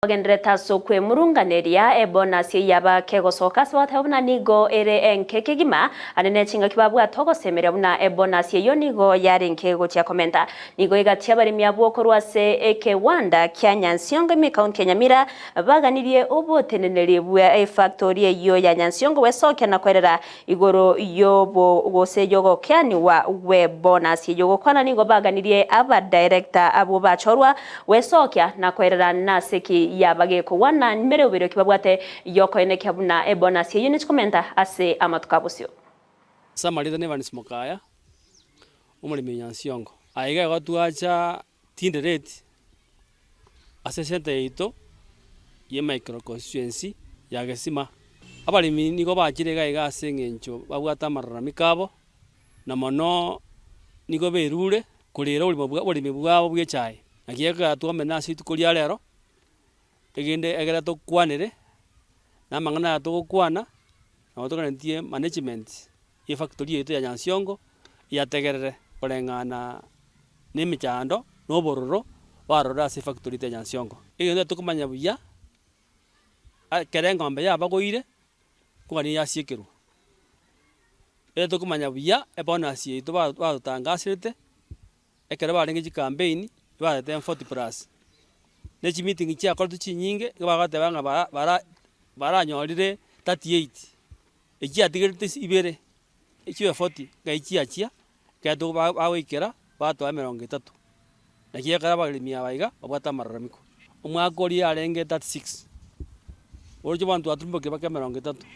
Bagendererete ase okwemurunganeria ebonasi eyio abakegosoka ase bagoteba buna nigo ere enke kegima, ande ne chingaki babwate ogosemeria buna ebonasi eyio nigo yarenge gochia komenta. Nigo egati abaremi abwo korwa ase ekewanda kia Nyansiongo ime ekaunti ya Nyamira baganirie oboteneneri bwa efactori eyio ya Nyansiongo gwesokia na koerera Igoro y'obo gose y'ogokeanigwa gw'ebonasi eyio gokwana nigo baganirie abadirector abwo bachorwa gwesokia na koerera nase ki yabagekogwa na merobero ki babwate y'okoenekia buna ebonasi eyio nechikomenta ase amatuko abosio. Ase amarieta na Evans Mokaya, omoremi o Nyansiongo. Aiga igo twacha Tindereti ase esenta yaito ye micro constituency ya Gesima. Abaremi nigo bachire iga iga ase eng'encho babwate amararamiko abo, na mono nigo berure korera oborimo bwa oboremi bwabo bwa echae. Naki ekero twamenya ase rituko ria rero, egende ekere tokwanere, na amang'ana aya togokwana, nabo toganetie management ya efactory yaito ya Nyansiongo yategerere koreng'ana na emechando na obororo barorire ase efactory yaito ya Nyansiongo. Egento tokomanya buya, ekero eng'ombe yabagoire, nkogania yasiekerwa. Egento tokomanya buya, ebonus yaito ba batotangaserete, ekero barenge chicampaign, ebarete 40 plus. Ne chimeeting chiakoretwe chinyinge, nigo bagoteba ng'a bara bara baranyorire 38, echiatigerete ase ibere, echibe 40, ngai chiachia, ekero togo bagoikera, batoa emerongo etato. Naki ekero abaremi aba iga, babwate amararamiko. Omwaka oria yarenge 36, oroche bono twaturumbokire mpaka emerongo etato.